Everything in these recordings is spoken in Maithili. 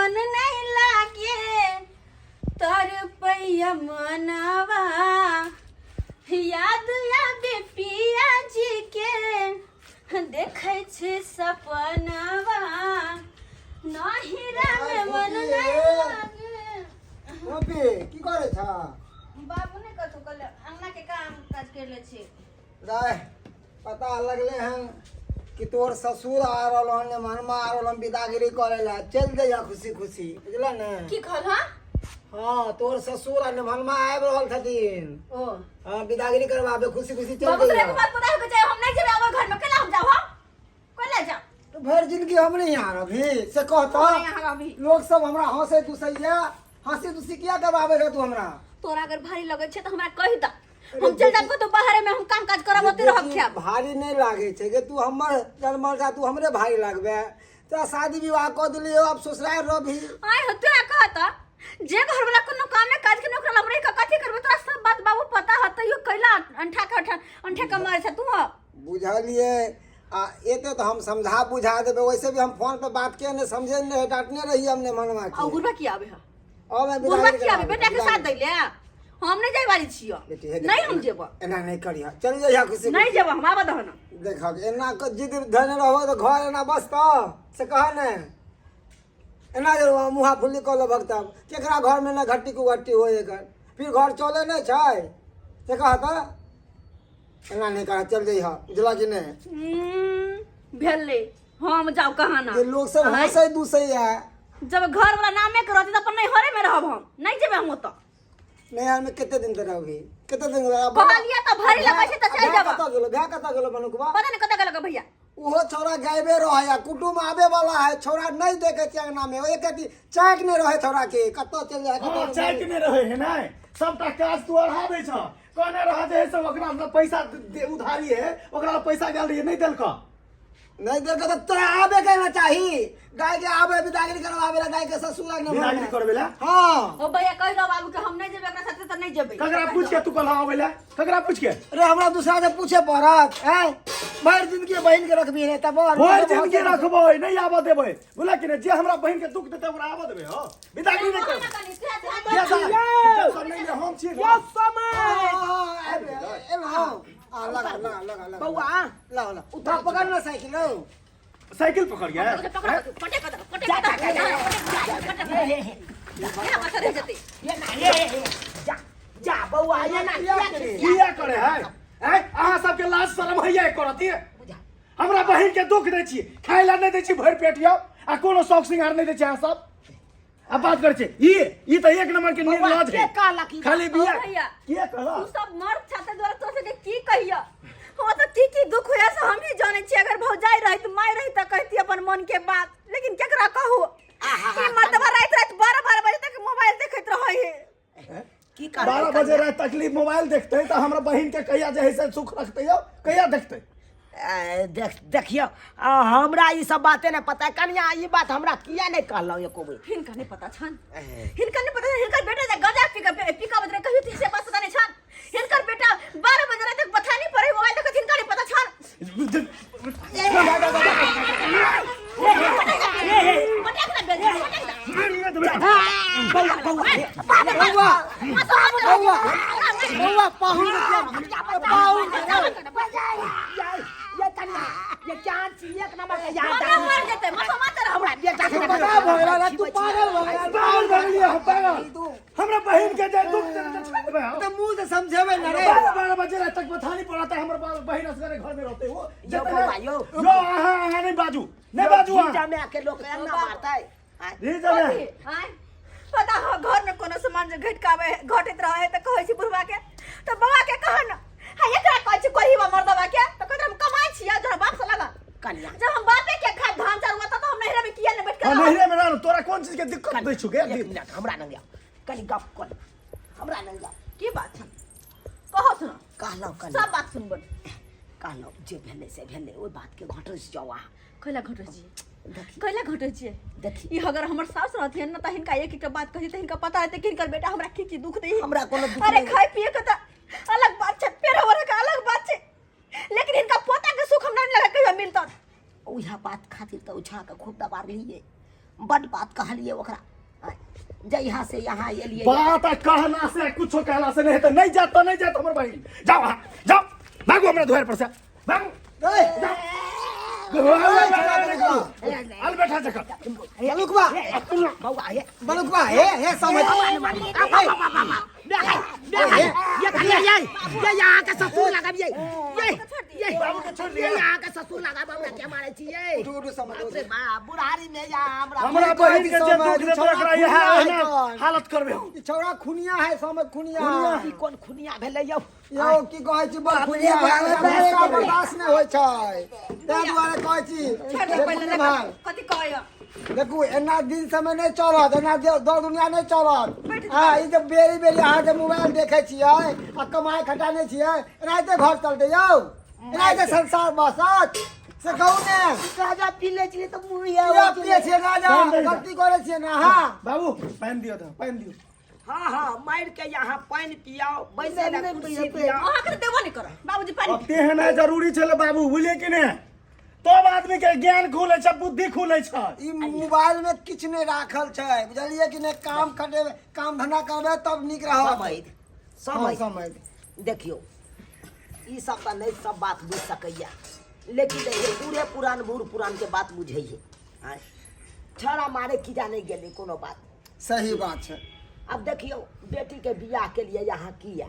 मन नहीं लागे तर पैया मनवा याद आबे पिया जी के देखै छी सपनवा नहिरा में मन नहीं लागे। गोपी की करै छ? बाबू ने कथू कहले, अंगना के काम काज कर ले छी। दाय, पता लगले हन कि तोर ससुर आ रहल हन, मनमा आ रहल हन विदागिरी करे ला। चल जइहा खुशी खुशी, बुझल ने? की कहल? हाँ। हाँ, तोर ससुर आ मनमा आबि रहल छथिन। ओ। हाँ, विदागिरी करवाबे, खुशी खुशी चल बाबू, तोरा जइहा। एगो बात पता हो के चाहे, हम नहीं जेबै अब घर में। केला हम जाओ? हम केला जाओ? तो भरि जिंदगी हम नहीं यहाँ रहबी से कहता? हम यहाँ रहबी। लोग सब हमरा हंसे दुसैया, हंसी दुसी किया करवाबे है तू हमरा? तोरा अगर भारी लगै छै तऽ हमरा कहि द, हम चल जाब कतौ बाहरे में, हम काम काज करब, ओते रहब, खायब। भारी नहीं लागे छै कि तू हमर जन्मल जा, तू हमरे भारी लागबे? तोरा शादी विवाह कऽ देलियो, अब ससुराल रहबी। आय हो, तोरा कहता जे घर वाला कोनो कामे काज के नौकरा हम रहि के कथी करबै? तोरा सब बात बाबू पता ह, तैयो कैला अंठा के अंठा अंठे के मारे छै तू? बुझलिए आ एते तऽ हम समझा बुझा देबै। वैसे भी हम फोन पे बात के नहीं समझे नहीं, डांटने रही हमने मनवा आ के। बुढ़वा की आबे है? अब मैं बुढ़वा विदागरी की आबे कराबे, बेटा के साथ विदागरी। दैले? हम नहीं जाय वाली छियो। बेटी, हे देख, नहीं हम जेबो। एना नहीं करिह, चल जइहा खुशी। नहीं जेबो हम, आबऽ दहो ना। देखक, एना क जिद धने रहबो तऽ घर एना बसतौ से कह ने? एना जे मुहा फुल्ली कऽ लेबक तब केकरा घर में ना घट्टी कुघट्टी होय एकर, फिर घर चले नहि छै से कह तऽ। एना नहि कर, चल जइह, बुझला कि नहि? भेलै, हम जाउ कहाँ ना? जे लोग सब आँय? हंसै दुसै है। जब घर वाला नामे के रहतै तऽ अपन नैहरे में रहब, हम नहीं जेबै हम ओतऽ। नैहर में कते दिन तक रहबी? कते दिन रहबी? कहलियै तऽ भरि लगै छै तऽ चलि जेबऽ। कतऽ गेलो भैया? कतऽ गेलो मनुकबा? पता नहीं कतऽ गेलक भैया। ओहो छौड़ा गायबे रहे आ कुटुम आबे वाला है, छौड़ा नहीं देखे छै अंगना में। एक अथी चाक नहीं रहे छौड़ा के, कतऽ चलि जाए। हाँ, चाय के नहि रहे है नहि, सबटा काज तू अढ़ा दै छह। कहने रह जे सब ओकरा मतलब पैसा उधारी है, ओकरा पैसा गेल रहिए, नहि देलक। नहीं देलक तऽ तोरा आबे के ना चाही, गाय के आबे विदागरी करवाबे ला, गाय के ससुर आगे। विदागरी करबे ला? हाँ। ओ भैया, कहि दो बाबू के हम नहीं जेबै ओकरा साथे तऽ नहीं जेबै। ककरा पूछ के तू कहला आबै ला? ककरा पूछ के? अरे, हमरा दूसरा से पूछे पड़त? हैं, भरि जिंदगी बहिन के रखबी रे तब और भरि जिंदगी रखबै, नहि आबऽ देबै, बुझला कि नहि? जे हमरा बहिन के दुख देतै ओकरा आबऽ देबै? हो, विदागरी नहि करबै। ये सब नहि ले, हम छियै। यो समय। हाँ, लगा लगा लगा लगा। बौआ। ला ला, उठा, पकड़ ना साइकिल हो। साइकिल पकड़ गया। ये ना, ये ये, जा जा बौआ, ये ना किया करे? किया करे है? हैं, अहाँ सबके लाज शरम हैया करती? हमरा बहिन के दुख दै छी, खाय ला नहि दै छी भरि पेट यौ, आ कोनो शौक सिंगार नहि दै छी अहाँ सब, आ बात करै छी। ई तऽ एक नंबर के निर्लज के है। कहलक ई? खाली बिया ओ भैया। के कहलक? तू सब मर्द छाते द्वारा तोरा सबके की कहिया, हम तऽ की की दुख होया से हम ही जानै छी। अगर भौजाई रहित, माय रहित तऽ कहती अपन मन के बात, लेकिन केकरा कहू? ई मर्दबा राति राति 12-12 बजे तक मोबाइल देखैत रहै है। की करबै? 12 बजे राति तकलीफ मोबाइल देखते तऽ हमरा बहिन के कहिया जे है से सुख रखते यौ? कहिया देखते? ए, देख देखियौ, हमरा ई सब बाते नहि पता है। कनिया, ई बात हमरा किया नहि कहलहुँ एको बेर? हिनका नहीं पता छन, हिनका नहीं पता छन। हिनकर बेटा जे गांजा पी के पी के बजरे कहियो से बात पता नहीं छन। हिनकर बेटा 12 बजे रात तक बथानी पर मोबाइल देखत, हिनका नहीं पता छन। पटक ना बेल, पटक ना। बौआ बौआ, बौआ बौआ बौआ, पाहुन के पाहुन। ये कनिया, ये चांद छी, एक नंबर के यार। हमरा मर जेतै, मसोमा तर हमरा बेटा के पता भऽ गेल रे, तू पागल भऽ गेल। पागल भऽ गेलियै हम, पागल। हमरा बहिन के जे दुख देने तऽ छोड़ि देबै हम? तऽ मुँह से समझेबै ना रे। 12-12 बजे राति तक बथानी पर आता, हमर बहिन असगरे घर में रहते हो। यौ बौआ, यौ। यो, अहाँ अहाँ नहीं बाजू, नहीं बाजू अहाँ। जमे के लोक एना मारतै? आँय? जी जमे। कथी? आँय? पता हो, घर में कोनो सामान जे घटि के आबै है, घटैत रहै है तऽ कहै छी बुढ़वा के तऽ बौआ के कह न, हाँ, एकरा कहै छी कोही मर्दवा के तऽ कहैत हम कमाइ छियै जब बाप से लगा। कनिया, जब हम बापे के खाय धान चाउर हुआ तऽ हम नैहरे में किया ने बैठ के हम रहब? नैहरे में रहलहुँ, तोरा कोन चीज के दिक्कत दै छु गे? एक मिनट हमरा लग आउ, कनि गप कर, हमरा लग आउ। की बात छै, कहो सुन। कहलहुँ कनिया, सब बात सुनबन। कहलहुँ जे भेलै से भेलै, ओहि बातके घटैस जाउ अहाँ। कैला घटै छी? देखी। कैला घटै छियै? देखी। ई अगर हमर सास रहथिन न तऽ हिनका एक एकटा बात कही तऽ हिनका पता हेतै कि हिनकर बेटा हमरा की की दुख दै। हमरा कोनो दुख अरे नहि। खाय पिए के तऽ अलग बात छै, पेड़ ओढ़े के अलग बात छै, लेकिन हिनका पोता के सुख हमरा नहीं लगा कहियो मिलत। उएह बात खातिर तऽ उछा के खूब दबाड़लियै। बड बात कहलियै ओकरा। जहिया से यहाँ एलियै बात आ कहला से कुछो कहला से नहीं हेतै। नहीं जात तऽ नहीं जात हमर बहिन। जाओ अहाँ, जाओ, भागू हमरा दुआरि पर से, भागू। ए, जाओ। अल बैठा जकर बलुकबा बौआ हे बलुकबा हे हे समझ ये कनिया ये ये यहाँ के ससुर लगाबियै ये ये बाबू के छोड़ ये दिया। यहाँ के ससुर लगाब हमरा के मारै छियै। उठू उठू समझ बाप रे बाप, बुढ़ारी में या हमरा हमरा बहिन के जे दुख देतै ओकरा इएह एहना हालत करबै हम। ई छौड़ा खुनिया है समझ खुनिया। ई कोन खुनिया भेलै यौ? यौ की कहै छी, बड़ खुनिया है, गुस्सा बर्दाश्त नहि होइ छै, ताहि दुआरे कहै छी। छोड़ दे पहिले। देखू भाई, कथी कहैया? देखू एना दिन समय नहि चलत, एना दौड़ दुनिया नहि चलत। हँ, ई जे बेरी बेरी अहाँ जे मोबाइल देखै छियै आ कमाइ खटा नहि छियै, एनाहिते घर चलतै यौ? एनाहिते संसार बसत से कहू ने? गाजा पी लै छियै तऽ मुँह किया पियै छियै गाजा? पानि दै। गलती करै छियै ने अहाँ। बाबू पानि दियौ तऽ पानि दियौ। हाँ हाँ, मारि के यहाँ पानि पियाओ, बैसै लए कुर्सी दियाओ। अहाँके तऽ देबो नहि करब बाबूजी पानि। अब तेहन जरूरी छलै बाबू, बुझलियै कि नहि? तब आदमी के ज्ञान खुलै छै, बुद्धि खुलै छै। ई मोबाइल में किछु नहि राखल छै, बुझलियै कि नहि? काम खटेबै, काम धंधा करबै तब नीक रहत। समय हाँ, समय समय। देखियौ, ई सब तऽ नहि सब बात बुझि सकैया, लेकिन देखियौ बूढ़े पुरान बूढ़ पुरान के बात बुझैये। आँय, छड़ा मारे की जाने गेलै कोनो बात। सही बात छै। अब देखियौ, बेटी के बियाह के लिए यहाँ किया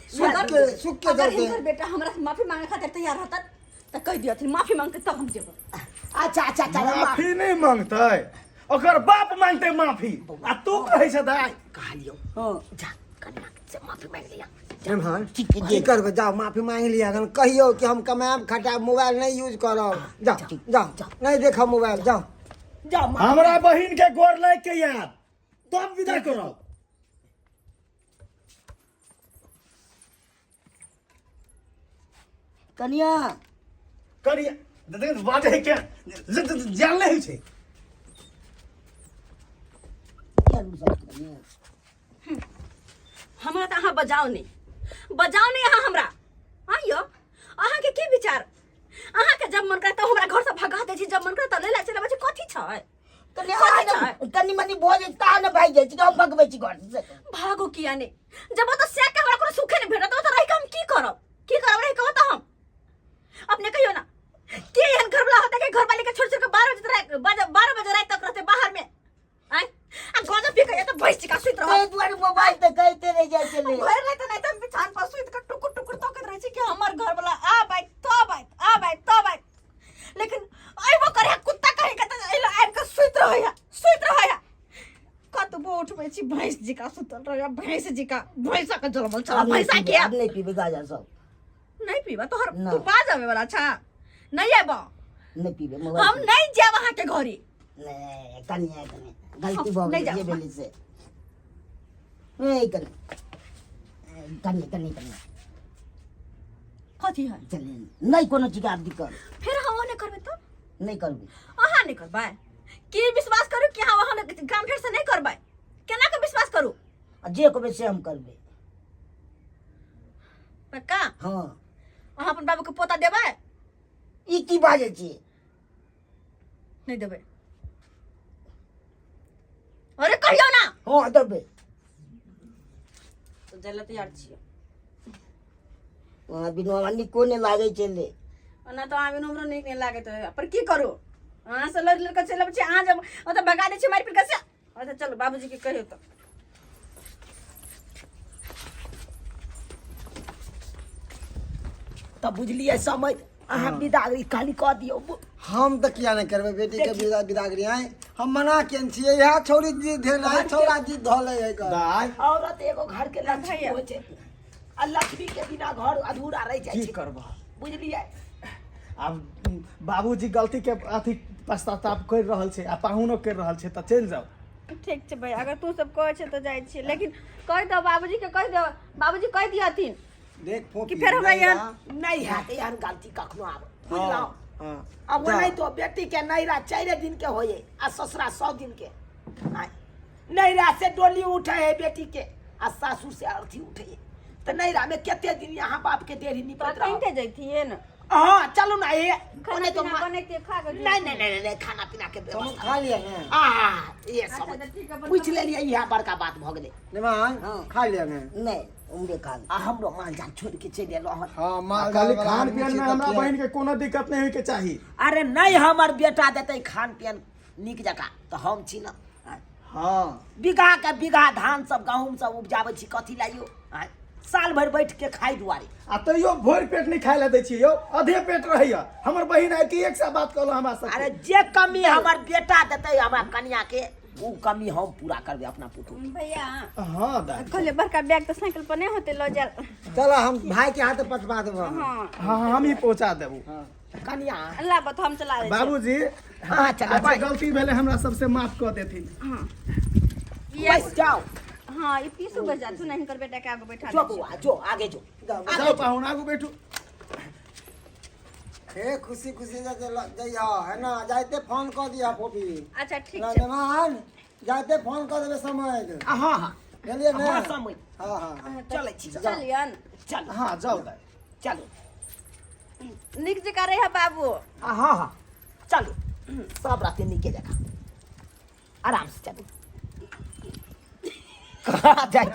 सुख के सुख के अगर चलते। हिनकर बेटा हमरा से माफी मांगे खातिर तैयार रहतन तऽ कहि दियथिन माफी मांगते तब हम जेबै। अच्छा अच्छा अच्छा, माफी नहि मांगतै, ओकर बाप मांगतै माफी आ तू कहै छ दाइ। कहलियौ जा कन्या से माफी मांगि लिया। एम्हर की करबै? जाओ माफी मांगि लिअ, अखन कहियौ कि हम कमायब खटायब, मोबाइल नहि यूज करब। जाओ जाओ, नहि देखब मोबाइल, जाओ। जाओ माफी। हमरा बहिन के गोर लागि के याद तब विदा करब। कनिया करिया देख बाजे के जान नहि होइ छै। किया रुसल कनिया? हमरा तऽ अहाँ बजाउ नहि, बजाउ नहि अहाँ हमरा। आइयो अहाँके की विचार? अहाँके जब मन करे तऽ हमरा घर से भगा दै छी, जब मन करे तऽ ले ला चलि अबै छी। कथी छै? कनि कथी छै? कनि मनि भऽ जाइ तहन ने भागि जाइ छी, हम भगबै छी घर से? भागू किया नहि? जब ओतऽ से के हमरा कोनो सुखे नहि भेटत, ओतऽ रहि कऽ हम की करब? की करब रहि कऽ ओतऽ हम? अपने कहियो ना, के एहन घरवाला होता कि घरवाली के छोड़ छोड़ के 12 बजे रात, 12 बजे रात तक रहते बाहर में? आय आ गजब पी के तो भैंस चिका सुति रहल। ताहि दुआरे मोबाइल तऽ कहिते रहि जाइ छलै। घर रहते नहीं तऽ हम बिछान पर सुति के टुकुर टुकुर तकैत रहै छी कि हमर घरवाला आब आयत तब आयत, आब आयत तब आयत, लेकिन अयबो करे है कुत्ता कहीं के तऽ एला आबि के सुति रहै है, सुति रहै है। कतबो उठबै छी भैंस जिका सुतल रहै है, भैंस जिका, भैंसा के जलमल छला आब नहि भैंसा पीबै, के। आब नहि पीबै गाजा सब। नहीं पीबा तोहर ना। तू बाज आवे वाला छा, नहीं आबो। नहि पीबै मोबाइल। हम नहीं जाब अहाँ के घरे। नहि कनिया, कनि गलती भऽ नहि गेलै। जाउ। जे भेलै से ए कनि कनि कनि कनि। कथी है? चलिए, नहि कोनो चीज आब दिक्कत। फिर हम नहीं करबै तो नहि करबै। अहाँ नहीं करबै? की विश्वास करू कि अहाँ वहाँ काम फेर से नहीं करबै? केना के विश्वास करू? आ जे कहबै से हम करबै। पक्का? हँ। अहाँ अपन बाबू के पोता देबै? ई की बाजै छियै? नहीं देबै? अरे कहियौ ना। हँ देबै। तो जाय लए तैयार छियै? वहाँ बिनु हमरा नीको नहि लागै छलै। ओना तऽ अहाँ बिनु हमरो नीक नहि लागैत रहै, पर की करू, अहाँ से लड़ि लड़ि कऽ चलि अबै छी, अहाँ जब ओतऽ भगा दै छी मारि पीट कऽ से। अच्छा चलू, बाबूजी के कहियौ तऽ। तऽ बुझलियै समय अहाँ विदागरी खाली कऽ दियौ। हम तऽ किया नहि करबै बेटी के विदागरी? आँय, हम मना केने छियै, इएह छौड़ी जिद धेने है, छौड़ा जिद धऽ लै है एकर। दाइ औरत एगो घर के लक्ष्मी भैया। होइ छै आ लक्ष्मी के बिना घर अधूरा रहि जाइ की छै। करबह? बुझलियै। आब बाबूजी गलती के अथी पश्चाताप करि रहल छै आ पाहुनो करि रहल छै, तऽ चलि जाउ। ठीक छै भैया, अगर तू सब कहै छै तऽ जाइ छियै, लेकिन कहि दो बाबूजी के, कहि दो बाबूजी, कहि दियथिन देख फोफी कि फेर हमरा नहीं यहाँ- नहि हैत एहन गलती कखनो आब, बुझलहुँ? हाँ। अब जा। नहीं तो बेटी के नैरा 4 दिन के होये आ ससुरा 100 दिन के। आय, नैरा से डोली उठे है बेटी के आ सासू से अर्थी उठे है, तऽ नैरा में कते दिन यहाँ बाप के देरी निपट तखन रहा। के जैथिए ने। हाँ चलू ना ये खाना ओने तो पीना बनेते खा के नहीं नहीं नहीं नहीं खाना पीना के तुम व्यवस्था खा लिया ने आ ये अच्छा, सब तऽ ठीक है, अपन पूछ लेलियै इएह बड़का बात भऽ गेलै निमान हाँ। खा लिया ने नहीं उम्रे खा आ हमरो मान जान छोड़ के चलि एलहुँ हन हाँ माल खाली जाल वाला खान आदमी पियन छी में तऽ हमरा किया- बहिन के कोनो दिक्कत नहीं होय के चाही अरे नहीं हमर बेटा देतै खान पियन नीक जकाँ तऽ हम छी ने आँय। हाँ बीघा के बीघा धान सब गहूम सब उपजाबै छी कथी ला यौ आँय? साल भरि बैठ के खाइ दुआरे आ तैयो भरि पेट नहीं खाय ला दै छियै यौ आधे पेट रहैया हमर बहिन आइ के एक सा बात कहलो हमरा सब अरे जे कमी हमर बेटा देतै हमरा कनिया के उ कमी हम पूरा करबै अपना पुतोह के भैया हाँ दादी कहले बड़का बैग तऽ साइकिल पर नहीं होते लऽ जायल चलो हम भाई के हाथ पटवा देबो हाँ हाँ हम ही पहुंचा देबू कनिया ला बत हम चला दै छियै। बाबूजी हाँ चलो अच्छा गलती भेलै हमरा सबसे माफ कऽ देथिन हाँ बस जाओ हाँ ई पीसू बस जा तू नहीं कर बेटा के आगू बैठा जो दै छियै। बौआ जो आगे जो जाओ पाहुन आगू बैठू हे खुशी खुशी से जइह है ना जाइते फोन कऽ दिह फोपी अच्छा ठीक छै मेहमान जाइते फोन कऽ देबै समय हाँ हाँ बुझलियै ने हाँ समय हाँ हाँ चलै छी चलियन चलो हाँ जाओ दाइ चलो नीक जकाँ रहिह बाबू हाँ हाँ चलो सब रहते नीके जकाँ आराम से चलो कहाँ जाइ छी?